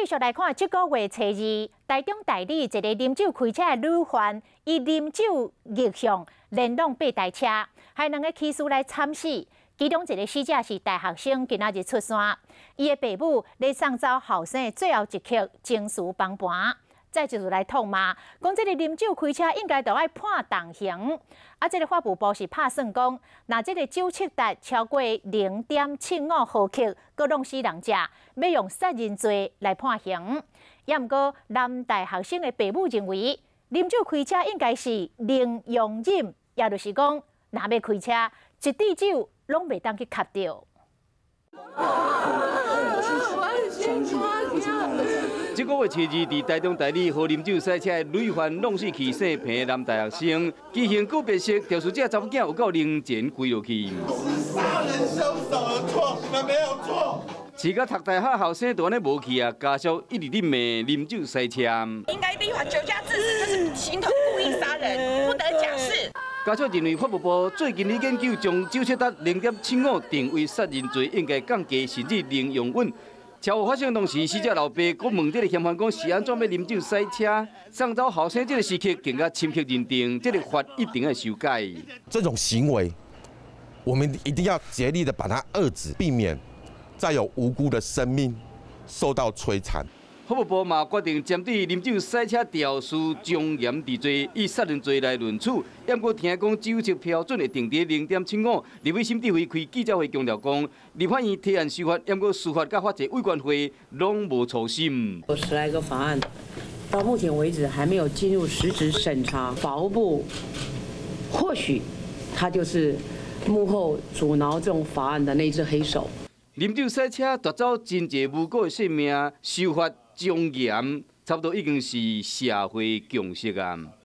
繼續來看，這個月初二，台中大里一個啉酒開車的女犯，伊啉酒逆向連挵八台車，害兩個騎士來慘死。其中一個死者是大學生，今仔日出山，伊的爸母咧送走後生最後一刻，情緒崩盤。再就是來痛罵，講這个啉酒開車應該著愛判重刑。啊，這个法務部是拍算講，若這个酒測值超過0.75毫克，閣弄死人者，欲用殺人罪來判刑。也毋過男大學生的爸母認為，啉酒開車應該是零容忍，也就是講，若欲開車，一滴酒攏袂當去吸著。相信這个月初二，佇台中大里，予啉酒駛車的女犯弄死去姓彭的男大學生，舉行告別式，肇事者查某囝有夠靈前跪落去。殺人兇手的錯，你們沒有錯。飼甲讀大學後生就按呢無去啊，家屬一直咧罵啉酒駛車。應該立法酒駕致死，就是形同故意殺人，不得假釋。家屬認為法務部最近咧研究將酒測值0.75定為殺人罪，應該降低甚至零容忍。車禍發生當時，死者老爸閣問這个嫌犯講是按怎欲啉酒駛車，送走後生這个時刻更加深刻認定，這个法一定愛修改。這種行為，我們一定要竭力的把它遏止，避免再有無辜的生命受到摧殘。法務部嘛決定針對啉酒駛車肇事從嚴治罪，以殺人罪來論處。毋過聽講酒測標準會定佇0.75。立委沈智慧開記者會強調講，立法院提案修法，毋過司法佮法制委員會攏無初審。有十來個法案，到目前為止還沒有進入實質審查。法務部或許他就是幕後阻撓這種法案的那隻黑手。啉酒駛車奪走真濟無辜的性命，修法從嚴，差不多已經是社會共識啊。